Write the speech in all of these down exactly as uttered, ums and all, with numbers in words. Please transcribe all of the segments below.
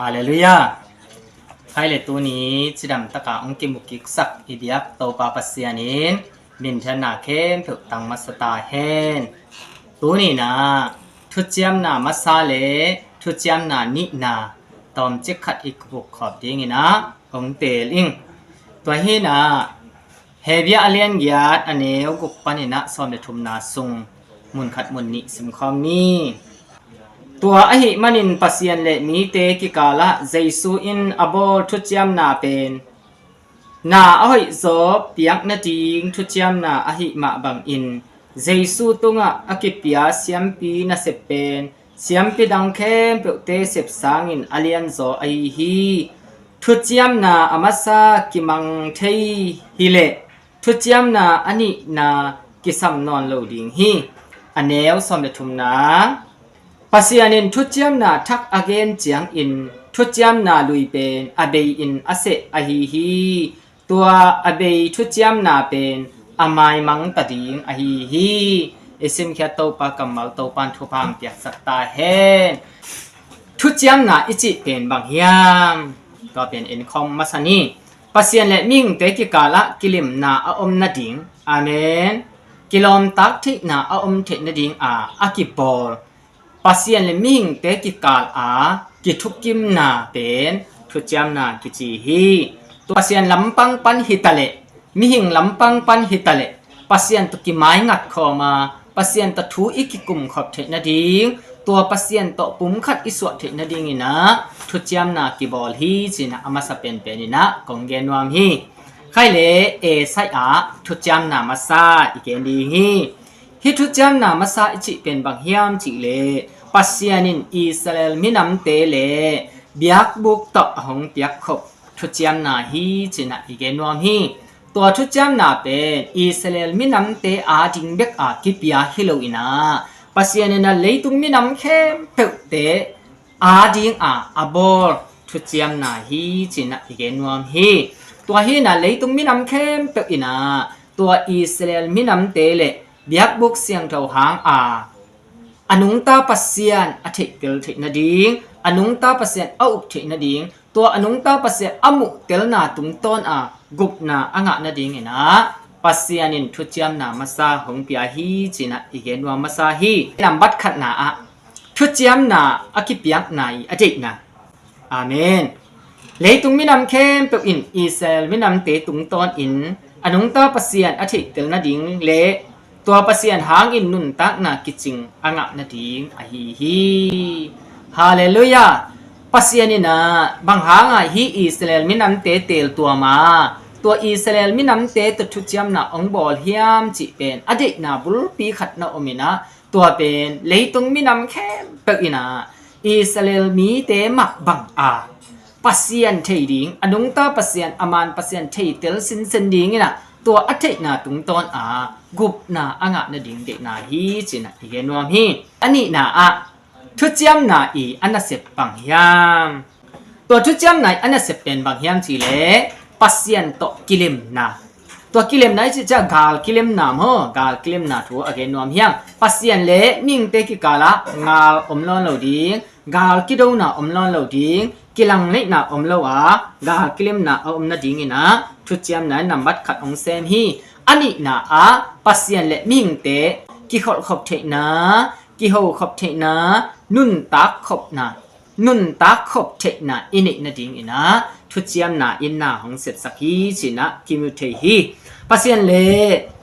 Halleluiah. Khai le tuni cidam taka hong kimukiksak i biak Topa Pasian in minthanna khempeuh tang masa ta hen. Tuni na thuciamna masa le thuciamna nihna tawmcik khat i kipuk khawp dingin ah hong teel ing. Tua hi na Hebru a lian giat a neu guk panin ah sawm le thumna sung mun khat mun nih simkhawm ni. Tua ahih manin Pasian le mite kikalah Jesu in a bawl thuciamna pen na a hoihzaw piak nading thuciamna ahih mah bangin Jesu tungah a kipia siampi nasep pen siampi dang khempeuhte sep sangin a lianzaw ahi hi. Thuciamna a masa kimang thei hileh thuciamna a nihna kisam nawn lo ding hi. A neu sawm le thumna Pasian in thuciamna thak a gen ciangin thuciamna lui pen a bei-in a seh ahi hi. Tua a bei thuciamna pen a maimang ta ding ahi hi. I simkhiat Topa kammal Topan thupha hong piaksak ta hen. Thuciamna i cih pen bang hiam? Tua pen enkhawm masa ni. Pasian le mihingte kikalah kilimna a om nading, amen, kilawmtak theihna a om theih nading a a kibawl Pasian le mihingte kikal a kithukimna pen thuciamna kici hi. Tua Pasian lampang pan hitaleh, mihing lampang pan hitaleh, Pasian tawh kimaingat khawm a Pasian tawh thu i kikum khop theih nading, tua Pasian tawh pumkhat i suah theih nadingin ah thuciamna kibawl hi ci-in ah a masa penpen in ah kong gen nuam hi. Khai le Isaiah thuciamna masa i gen ding hi. Hih thuciamna masa i cih pen bang hiam cih leh Pasian in Israel minamte le biakbuk tawh a hong piakkhop thuciamna hi ci-in ah i gen nuam hi. Tua thuciamna pen Israel minamte ading bek a kipia hi lo in ah Pasian in ah leitung minam khempeuhte ading a a bawl thuciamna hi ci-in ah i gen nuam hi. Tua hi in ah leitung minam khempeuh in ah tua Israel minamte le biakbuk siangtho hang a a nungta Pasian a theihtel theih nading, a nungta Pasian a up theih nading, tua a nungta Pasian a muhtelna tungtawn a gupna a ngah nadingin ah Pasian in thuciamna masa hong pia hi ci-in ah i gen nuam masa hi. Nambat khatna ah thuciamna a kipiakna i a deihna. Amen. Leitung minam khempeuh in Israel minamte tungtawnin a nungta Pasian a theihtel nading le tua Pasian hangin nuntakna kicing a ngah nading ahi hi. Halleluiah. Pasian in ah bang hanga hih Israel minamte teeltuam a tua Israel minamte tawh thuciamna hong bawl hiam cih pen a deihna bulpi khat na om in ah tua pen leitung minam khempeuh in ah Israel mite mah bang a Pasian thei ding, a nungta Pasian, a man Pasian theitel sinsen dingin ah tua a theihna tungtawn a gupna a ngah nading deihna hi ci-in ah i gen nuam hi. A nihna ah thuciamna i a nasep bang hiam? Tua thuciamna i a nasep pen bang hiam cih leh Pasian tawh kilemna. Tua kilemna i cih ciang gal kilemna maw, gal kilemna thu a gen nuam hi hang. Pasian le mihingte kikalah ngal om nawn lo ding, gal kidona om nawn lo ding, kilangneihna om lo a gal kilemna a om nadingin ah thuciamna in nambat khat hong sem hi. A nihna ah Pasian le mihingte kikholhkhop theihna, kihokhop theihna, nuntak khopna, nuntak khop theihna i neih nadingin ah thuciamna in na hong sepsak hi ci-in ah kimu thei hi. Pasian le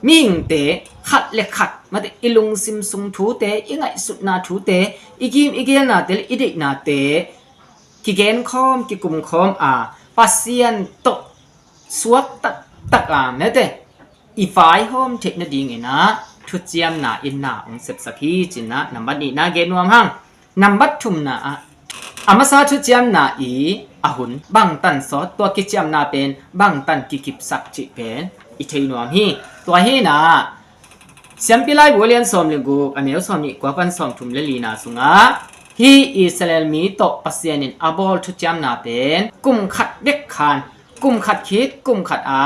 mihingte khat le khat mate i lungsim sung thute, i ngaihsutna thute, i gim i gelnate le i deihnate kigenkhawm kikumkhawm a Pasian tawh suak taktak a mate i vaihawm theih nadingin ah thuciamna in na hong sepsak hi ci-in ah nambat nihna gen nuam hang. Nambat thumna ah a masa thuciamna i a hun bangtan sawt, tua kiciamna pen bangtan kikipsak cih pen i thei nuam hi. Tua hi in ah Siampi Laibu a lian sawm le guk a neu sawm nih kua pan sawm thum le lina sungah hih Israel mi tawh Pasian in a bawl thuciamna pen kum khat bek khan, kum khat khit kum khat a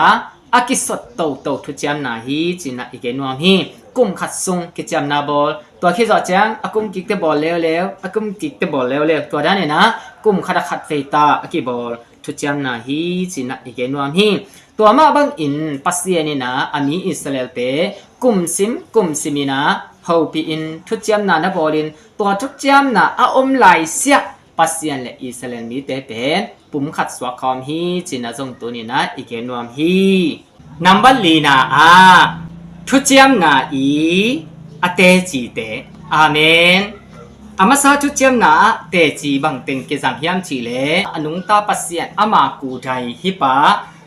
a kisot toto thuciamna hi ci-in ah i gen nuam hi. kum khat sung kiciamna bawl. Tua khit zawh ciang a kum kikte bawl leuleu, a kum kikte bawl leuleu. Tua dan inah kum khat a khat vei ta a kibawl thuciamna hi cinah i gen nuam hi. Tua mah bangin Pasian inah a mi Israel-te kum sim kum sim inah hopih in thuciamna na bawlin, tua thuciamna a om laisiah Pasian le Israel mite pen pum khat suak khawm hi cinah zong tuninah i gen nuam hi. Nambat lina ah thuciamna i a tecite. Amen. A masa thuciamna ah teci bangteng kizang hiam cihleh a nungta Pasian ama kudai hipa,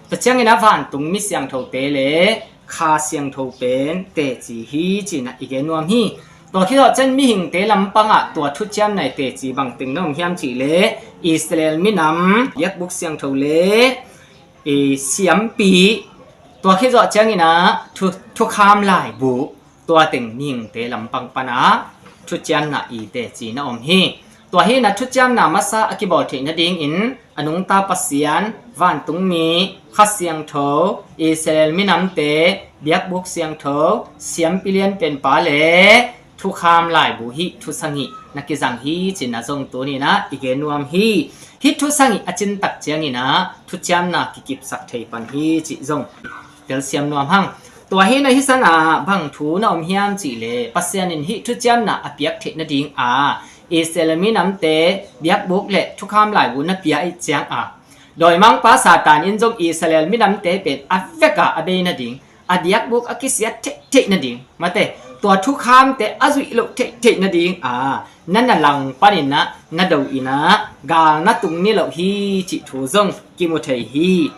tua ciangin a vantung mi siangthote le kha siangtho pen teci hi cinah i gen nuam hi. Tua khit zawh ciang mihingte lampangah tua thuciamna i teci bangteng na om hiam cihleh Israel minam biakbuk siangtho le i siampi, tua khit zawh cianginah thu, thukham laibu, tua teng mihingte lampang panah thuciamna i teci na om hi. Tua hinah thuciamna masa a kibawl theih nadingin a nungta Pasian, vantungmi, kha siangtho, Israel minamte, biakbuk siangtho, siampi lianpenpa le thukham laibu hih thusang hih na kizang hi cinah zong tuninah i gen nuam hi. Hih thusang hih a cintak cianginah thuciamna kikipsak thei pan hi cih zong telsiam nuam hang. Tua hinah hih sanah bang thu na om hiam cihleh Pasian in hih thuciamna a piak theih nading a Israel minamte biakbuk le thukham laibu na pia ih ciang a dawimangpa Satan in zong Israel minamte pen a veka a bei nading, a biakbuk a kisiat theihtheih nading, mate, tua thukhamte a zuih loh theihtheih nading a na na lang paninah na do inah gal na tung ni loh hi cih thu zong kimu thei hi.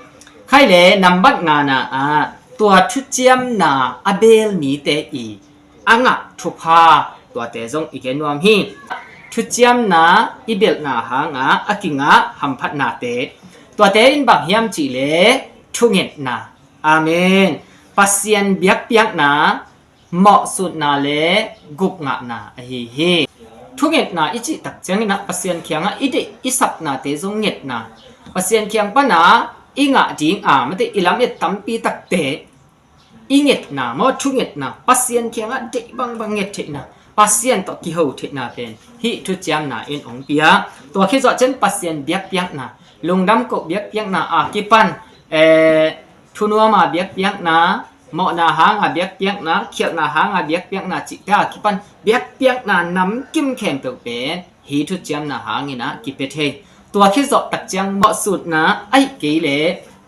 Khaile nambat ngana ah tua thuciamna a beel mite i a ngah thupha, tuate zong i gen nuam hi. Thuciamna i belhna hanga a kingah hamphatnate, tuate in bang hiam cihleh thungetna. Amen. Pasian biakpiakna, mawhsutna le gupngahna ahi hi. Thungetna i cihtak cianginah Pasian kiangah i deih i sapnate zong ngetna, Pasian kiang pana i ngah ding a mate i lamet tampi takte i ngetna maw, thungetna, Pasian kiangah deih bangbang nget theihna, Pasian tawh kiho theihna pen hih thuciamna in hong pia. Tua khit zawh ciang Pasian biakpiakna, lungdam koh biakpiakna a kipan, eh, thunuama biakpiakna, mawhna hanga biakpiakna, khialhna hanga biakpiakna cihte a kipan biakpiakna namkim khempeuh pen hih thuciamna hanginah kipia thei. Tua khit zawh tak ciang mawhsutna ahih kei leh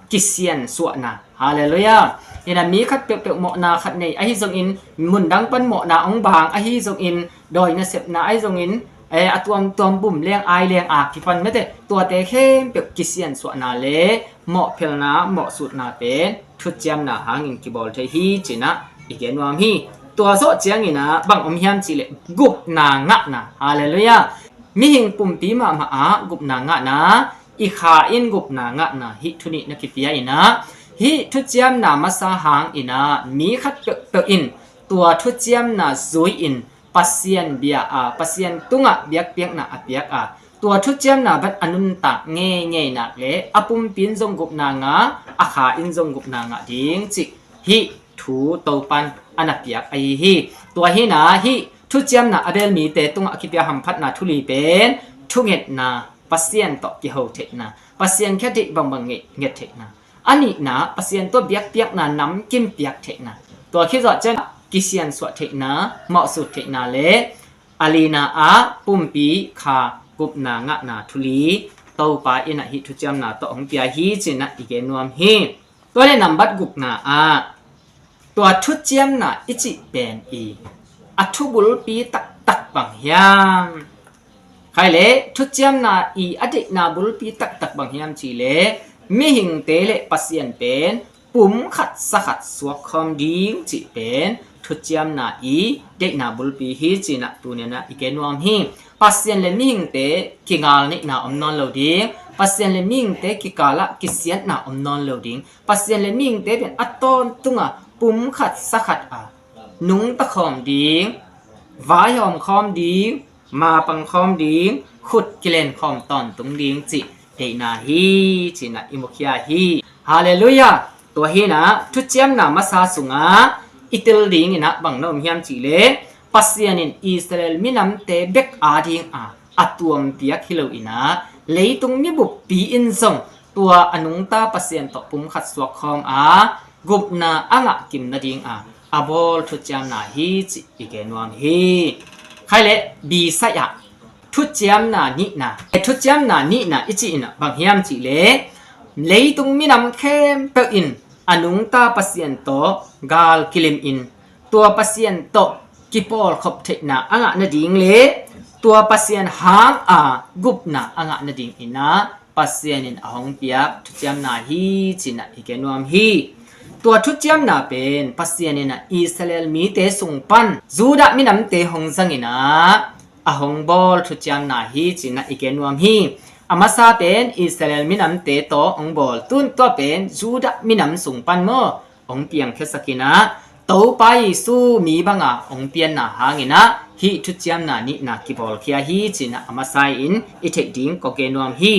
kisiansuahna. Halleluiah. Inah mi khat peuhpeuh mawhna khat nei ahi zongin, mundang pan mawhna hong bang ahi zongin, dawi nasepna ahi zongin, eh, a tuamtuam bum leng ai leng a kipan mate, tuate khempeuh kisiansuahna le mawhphelna, mawhsutna pen thuciamna hangin kibawl thei hi cinah i gen nuam hi. Tua zawh cianginah bang om hiam cihleh gupna ngahna. Halleluiah. Mihing pumpi mahmah ah gupna ngahna, i kha in gupna ngahna hih thu nih na kipia inah, hih thuciamna masa hanginah mi khat peuhpeuh in tua thuciamna zui-in Pasian bia a, Pasian tungah biakpiakna a piak a, tua thuciamna bat a nuntak ngeingei nak le a pumpi in zong gupna ngah, a kha in zong gupna ngah ding cih hih thu Topan a na piak ahi hi. Tua hinah hih thuciamna a beel mite tungah a kipia hamphatna thu li pen thungetna, Pasian tawh kiho theihna, Pasian khia deih bangbang nget, nget theihna. A nihna, Pasian tawh biakpiakna namkim piak theihna. Tua khit zawh ciang kisiansuah theihna, mawhsut theihna le a lina ah pumpi kha gupna ngahna thu li Topa inah hih thuciamna tawh hong pia hi cinah i gen nuam hi. Tua le nambat gukna ah tua thuciamna i cih pen i a thubulpi taktak bang hiam? Khaile thuciamna i a deihna bulpi taktak bang hiam cihleh mihingte le Pasian pen pum khat sa khat suak khawm ding cih pen thuciamna i deihna bulpi hi cinah tuninah i gen nuam hi. Pasian le mihingte kingal neihna om nawn lo ding, Pasian le mihingte kikalah kisiatna om nawn lo ding, Pasian le mihingte pen a tawntunga pum khat sa khat a nungta khawm ding, vaihawm khawm ding, mapang khawm ding, khut kilen khawm tawntung ding cih deihna hi cinah i mukhia hi. Halleluiah. Tua hinah thuciamna masa sungah I tel dingin ah bang na om hiam cih leh, Pasian in Israel minamte bek ading a a tuampiak hi lo in ah, leitung mibuppi in zong tua a nungta Pasian tawh pumkhat suak khawm a gupna a ngah kim nading a a bawl thuciamna hi cih i gen nuam hi. Khai le B side ah thuciamna nihna. Thuciamna nihna i cih in ah bang hiam cih leh, leitung minam khempeuh in a nungta Pasian tawh gal kilim in tua Pasian tawh kipawlkhop theihna a ngah nading le tua Pasian hang a gupna a ngah nading in ah Pasian in a hong piak thuciamna hi cih in ah i gen nuam hi. Tua thuciamna pen Pasian in ah Israel mite sung pan Judah minamte hong zang in ah a hong bawl thuciamna hi cih in ah i gen nuam hi. A masa pen Israel minamte tawh hong bawl, tun tua pen Judah minam sung pan maw hong piangkhiasak in ah, Topa Jesu mi banga hong pianna hangin ah hih thuciamna nihna kibawlkhia hi cih in ah a masa in i theih ding kong gen nuam hi.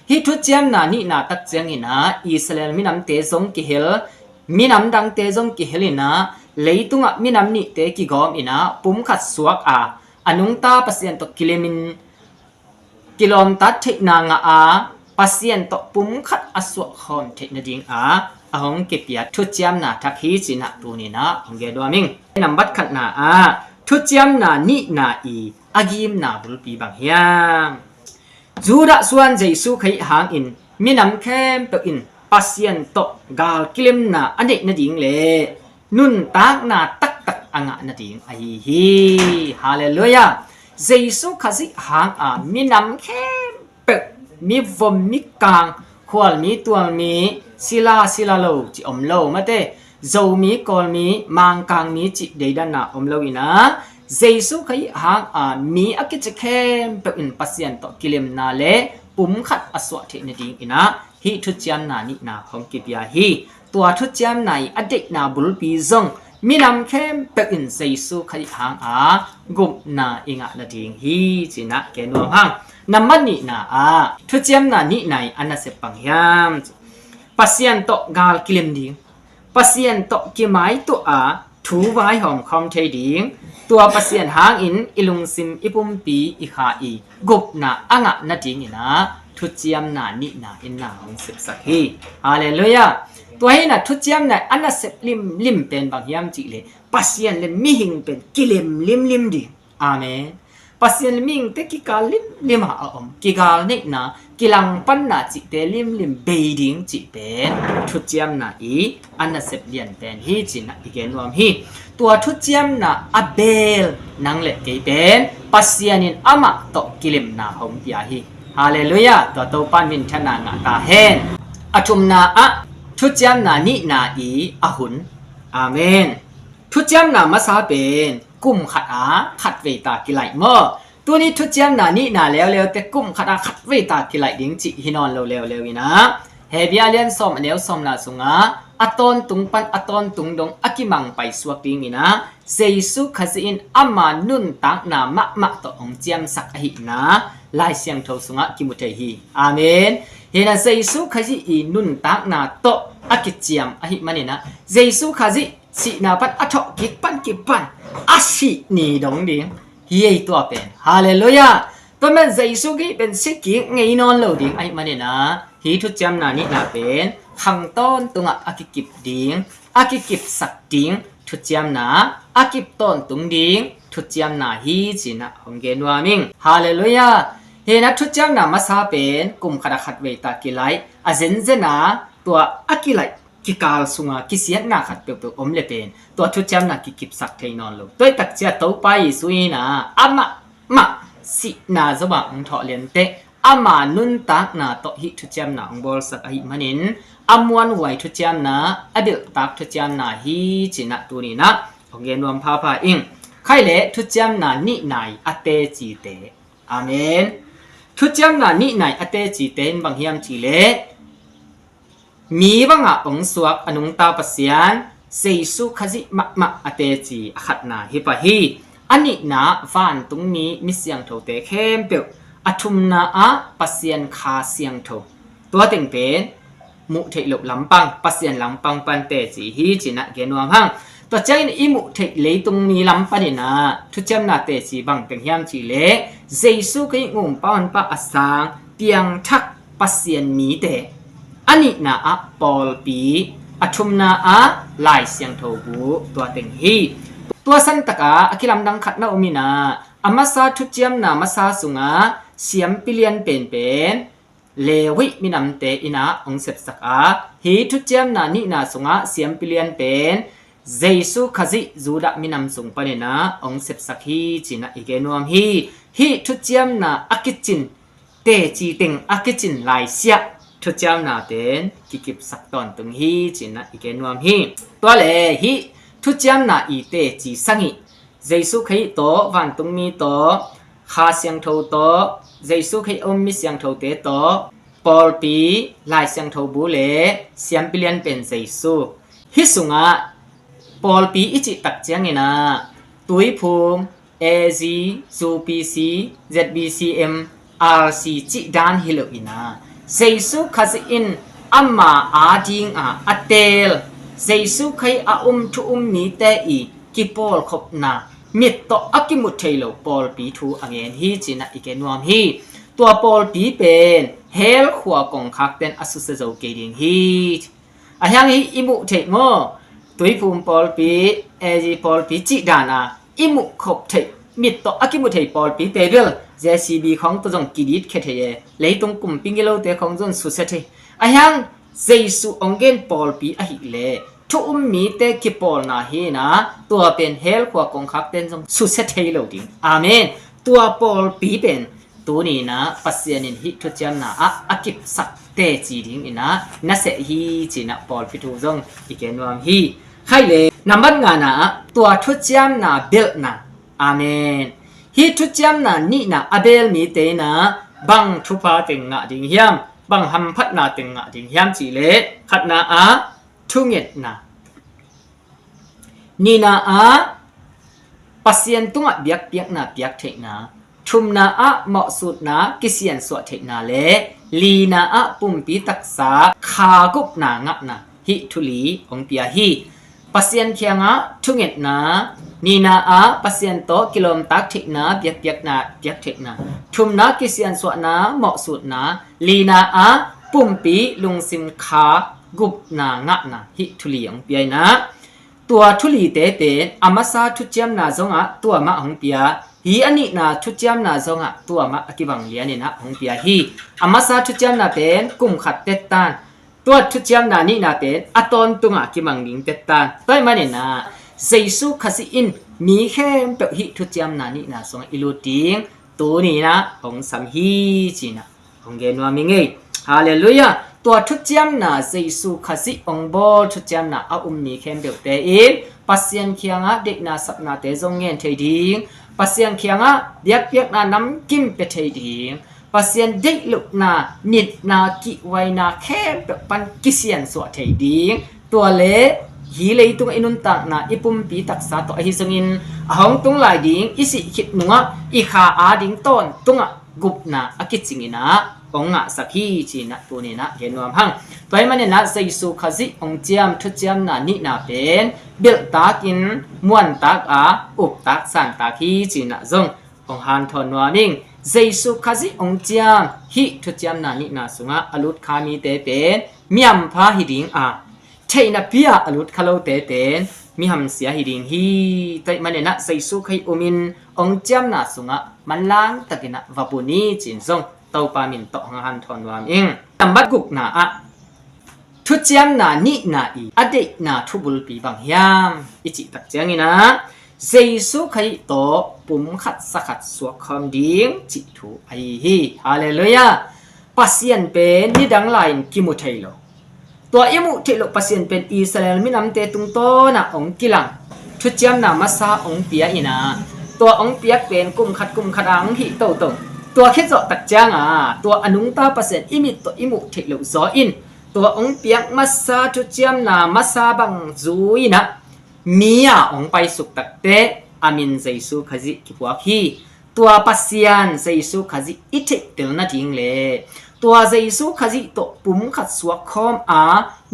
Hih thuciamna nihna tak ciangin ah Israel minamte zong kihel, minam dangte zong kihel in ah, leitungah minam nihte kigawm in ah pumkhat suak a a nungta Pasian tawh kilim in kilawmtat theihna ngah a Pasian tawh pumkhat a suak khawm theih nading a a hong kipia thuciamna thak hi cih in ah tuni in ah hong gen nuam ing. Nambat khatna ah thuciamna nihna i a gimna bulpi bang hiam? Judah suan Jesu Khazih hangin minam khempeuh in Pasian tawh gal kilimna a neih nading le nuntakna taktak a ngah nading ahi hi. Halleluiah. Jesu Khazih hang a minam khempeuh, mivom, mikang, khualmi, tualmi, sila, sila lo ci om lo mate, Zomi, Kawlmi, Mangkangmi cih deidanna om lo in ah, Jesu Khazih hang a mi a kici khempeuh in Pasian tawh kilimna le pumkhat a suah theih nading in ah hih thuciamna nihna hong kipia hi. Tua thuciamna i a deihna bulpi zong minam khempeuh in Jesu Khazih hang a gupna i ngah nading hi cih in ah gen nuam hang. Nambat nihna ah thuciamna nihna i a nasep bang hiam? Pasian tawh gal kilim ding, Pasian tawh kimaituah a thu vaihawm khawm thei ding, tua Pasian hangin i lungsim, i pumpi, i kha i gupna a ngah nading in ah thuciamna nihna in na hong sepsak hi. Halleluiah. Tua hi in ah thuciamna a nasep limlim pen bang hiam cih leh Pasian le mihing pen kilim limlim ding. Amen. Pasian le mihingte kikal limlim ah a om kigal neihna, kilangpanna cihte limlim bei ding cih pen thuciamna i a nasep lian pen hi cih in ah i gen nuam hi. Tua thuciamna a beel nang le kei pen Pasian in amah tawh kilimna hong pia hi. Halleluiah. Tua Topa in minthanna ngah ta hen. A thumna ah thuciamna nihna i a hun. Amen. Thuciamna masa pen kum khat a khatvei ta kilaih maw? Tuni thuciamna nihna leuleu te kum khat a khatvei ta kilaih ding cih hi nawn lo leuleu in ah, Hebru a lian sawm a neu sawmna sungah a tawntung pan a tawntung dong a kimang paisuak ding in ah, Jesu Khazih in ama nuntakna mahmah tawh hong ciamsak ahihna Lai Siangtho sungah kimu thei hi. Amen. Hi in ah Jesu Khazih i nuntakna tawh a kiciam ahih manin ah, Jesu Khazih sihna pan a thawh kik pan kipan a sih ni dong ding hi ei tua pen. Halleluiah. Tua man Jesu Khazih pen si kik ngei nawn lo ding ahih manin ah, hih thuciamna nihna pen khang tawntungah a kikip ding, a kikipsak ding thuciamna, a kip tawntung ding thuciamna hi cih in ah hong gen nuam ing. Halleluiah. Hi in ah thuciamna masa pen kum khat a khatvei ta kilaih, a zenzen a tua a kilaih kikal sunga kisiatna khat peuhpeuh om le pen tua thuciamna kikipsak thei nawn lo. Tua ahih tak ciang Topa Jesu in ah amah mah sihna zong ah hong thawh lian teh ama nuntakna tawh hih thuciamna hong bawlsak ahih manin a muanhuai thuciamna, a bilhtak thuciamna hi cih in ah tuni in ah hong gen nuam phapha ing. Khai le thuciamna nihna i a tecite. Amen. Thuciamna nihna i a tecite in bang hiam cih leh mi banga hong suak a nungta Pasian Jesu Khazih mahmah a teci a khatna hi pah hi. A nihna vantungmi mi siangthote khempeuh, a thumna ah Pasian Kha Siangtho. Tua teng pen muh theih loh lampang, Pasian lampang pan teci hi cih in ah gen nuam hang. Tua ciangin i muh theih leitung mi lam panin ah thuciamna teci bang teng hiam cih leh Jesu Khrih ngumpa honpa a sang piangthak Pasian mite, a nihna ah pawlpi, a thumna ah Lai Siangtho bu, tua teng hi. Tua santak ah a kilamdang khat na om in ah, a masa thuciamna masa sungah siampi lian penpen Levi minamte in ah hong sepsak a, hih thuciamna nihna sungah siampi lian pen Jesu Khazih Judah minam sung panin ah hong sepsak hi ci-in ah i gen nuam hi. Hih thuciamna a kicin, teci teng a kicin laisiah thuciamna pen kikipsak tawntung hi ci-in ah i gen nuam hi. Tua le hih thuciamna i teci sangih Jesu Khazih tawh, vantungmi tawh, Kha Siangtho tawh, Jesu Khazih a um mi siangthote tawh, pawlpi, Lai Siangtho bu le siampi lian pen Jesu. Hih sungah pawlpi i cih tak ciangin ah Tuiphum, A G, U P C, Z B C M, R C cih dan hi lo in ah, Jesu Khazih in ama ading a a teel, Jesu Khazih a um thu um mite i kipawlkhopna, mit tawh a kimu thei lo pawlpi thu a ngen hi ci-in ah i gen nuam hi. Tua pawlpi pen hell khua kongkhakte'n a susia zo kei ding hi. A hiang hih i muh theih maw, Tuiphum pawlpi, A G pawlpi cih dan a i muh khop theih, mit tawh a kimu thei pawlpite bel J C B khawng tawh zong kidit khia thei e, leitung kumpi ngilote khawng zong susia thei. A hiang Jesu hong gen pawlpi ahih leh thu um mite kipawlna hi in ah, tua pen hell khua kongkhakte'n zong susia thei lo ding. Amen. Tua pawlpi pen tuni in ah Pasian in hih thuciamna ah a kipsak teci ding in ah na seh hi ci-in ah pawlpi thu zong i gen nuam hi. Khaile, nambat ngana ah tua thuciamna belhna. Amen. Hih thuciamna nihna a bel mite in ah bang thupha teng ngah ding hiam, bang hamphatna teng ngah ding hiam cih leh, khatna ah thungetna, nihna ah Pasian tungah biakpiakna piak theihna, thumna ah mawhsutna kisiansuah theihna le lina ah pumpi taksa kha gupna ngahna, hih thu li hong pia hi. Pasian kiangah thungetna, nihna ah Pasian tawh kilawmtak theihna, biakpiakna piak theihna, thumna kisiansuahna, mawhsutna, lina ah pumpi lungsim kha gupna ngahna, hih thu li hong pia in ah, tua thu lite pen a masa thuciamna zongah tua mah hong pia. Hih a nihna thuciamna zongah tua mah a kibang lian in ah hong pia hi. A masa thuciamna pen kum khat tettan, tua thuciamna nihna pen a tawntungah a kibang ding tettan. Tua ahih manin ah Jesu Khazih in mi khempeuh hih thuciamna nihna sungah i lut ding tuni in ah hong sam hi ci-in ah hong gen nuam ing ei. Halleluiah. Tua thuciamna, Jesu Khazih hong bawl thuciamna a um mi khempeuhte in Pasian kiangah deihna sapnate zong ngen thei ding, Pasian kiangah biakpiakna namkim pia thei ding, Pasian deih lohna, nitna, kihhuaina khempeuh pan kisiansuah thei ding, tua le hih leitungah i nuntakna, i pumpi taksa tawh ahi zongin, a hong tung lai ding i sih khit nungah i kha ading tawntungah gupna a kicing in ah hong ngahsak hi ci-in ah tuni in ah gen nuam hang. Tua ahih manin ah Jesu Khazih hong ciam thuciamna nihna pen belhtak in, muantak a, uptak santak hi ci-in ah zong hong hanthawn nuam ing. Jesu Khazih hong ciam hih thuciamna nihna sungah a lut kha mite pen mi hampha hi ding a, theihna pi-a a lut kha lote pen mi hamsia hi ding hi. Tua ahih manin ah Jesu Khazih um in hong ciamna sungah manlang takin ah va pua ni ci-in zong Topa min tawh hong hanthawn nuam ing. Nambat gukna ah thuciamna nihna i a deihna thubulpi bang hiam i cih tak ciangin ah, Jesu Khazih tawh pum khat sa khat suak khawm ding cih thu ahi hi. Halleluiah. Pasian pen nidang lai-in kimu thei lo. Tua i muh theih loh Pasian pen Israel minamte tungtawn ah hong kilang, thuciamna masa hong pia in ah, tua hong piak pen kum khat kum khat a hong hih toto. Tua khit zawh tak ciang a, tua a nungta Pasian i mit tawh i muh theih loh zaw in, tua hong piak masa thuciamna masa bang zui in ah mi a hong paisuk tak teh a min Jesu Khazih kipuak hi. Tua Pasian Jesu Khazih i theihtel nading le tua Jesu Khazih tawh pum khat suak khawm a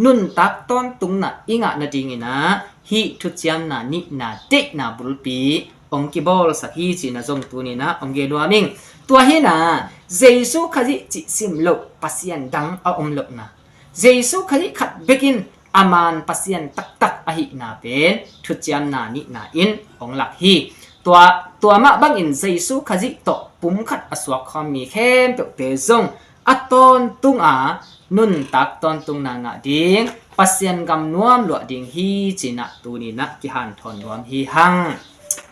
nuntak tawntungna i ngah nading in ah hih thuciamna nihna deihna bulpi hong kibawlsak hi cihna zong tuninah hong gen nuam ing. Tua hinah Jesu Khazih cih sim loh Pasian dang a om lohna, Jesu Khazih khat bekin a man Pasian taktak ahihna pen thuciamna nihna in hong lak hi. Tua, tua mah bangin Jesu Khazih tawh pumkhat a suakkhawm mi khempeuhte zong a tawntunga nuntak tawntungna ngah ding, Pasian gam nuam luah ding hi cinah tuninah kihanthawn nuam hi hang.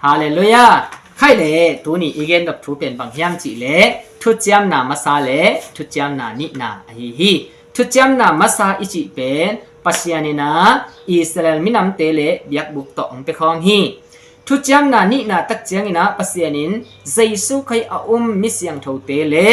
Halleluiah. Khaih le tuni i gendok thu pen bang hiam cihleh thuciamna masa le thuciamna nihna ahi hi. Thuciamna masa i cih pen Pasian inah Israel minamte le biakbuk tawh hong pekhawm hi. Thuciamna nihna tak cianginah Pasian in Jesu Khazih a um mi siangthote le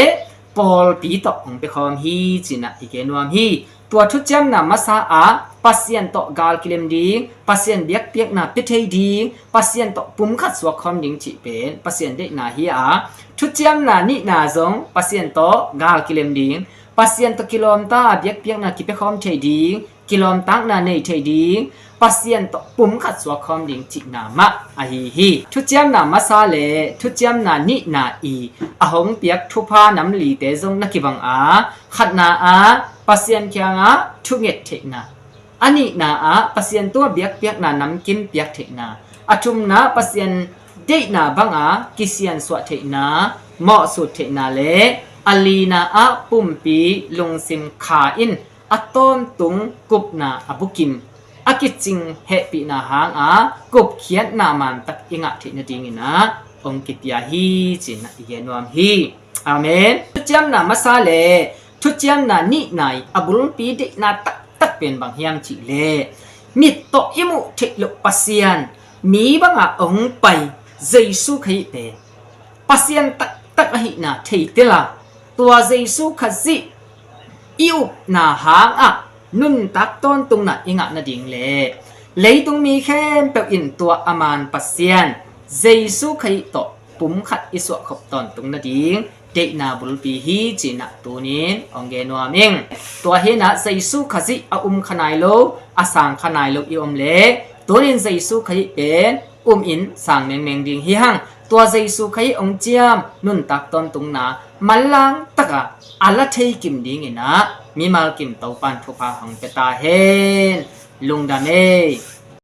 pawlpi tawh hong pekhawm hi cinah i gen nuam hi. Tua thuciamna masa ah Pasian tawh gal kilem ding, Pasian biakpiakna pia thei ding, Pasian tawh pumkhat suakkhawm ding cih pen Pasian deihna hi a, thuciamna nihna zong Pasian tawh gal kilem ding, Pasian tawh kilawmta a biakpiakna kipiakhawm thei ding, kilawmtakna nei thei ding, Pasian tawh pumkhat suakkhawm ding cihna mah ahi hi. Thuciamna masa le thuciamna nihna i a hong piak thupha nam lite zong na kibang a, khatna ah Pasian kiangah thunget theihna, a nihna ah Pasian tua biakpiakna namkim piak theihna, a thumna Pasian deihna banga kisiansuah theihna, mawhsut theihna le a lina ah pumpi lungsim kha in a tawntung kupna a bukim a kicing hehpihna hanga kupkhiatna mantak i ngah theih nadinginah hong kipia hi cinah i gen nuam hi. Amen. Thuciamna masa le thuciamna nihna i a bulpi deihna taktak pen bang hiam cihleh mit tawh i muh theih loh Pasian mi bangah hong pai Jesu Khazih pen Pasian taktak ahihna theitel a, tua Jesu Khazih i upna hangah nuntak tawntungna i ngah nading le leitung mi khempeuh in tua a man Pasian Jesu Khazih tawh pumkhat i suahkhop tawntung nading deihna bulpi hi cinah tunin hong gen nuam ing. Tua hinah Jesu Khazih a um kha nai lo, a sang kha nai lo i om le tunin Jesu Khazih pen um in sang mengmeng ding hi hang. Tua Jesu Khazih hong ciam nuntak tawntungna manlang taka a la thei kim dinginah mimal kim Topan thupha hong pia ta hen. Lungdam ei.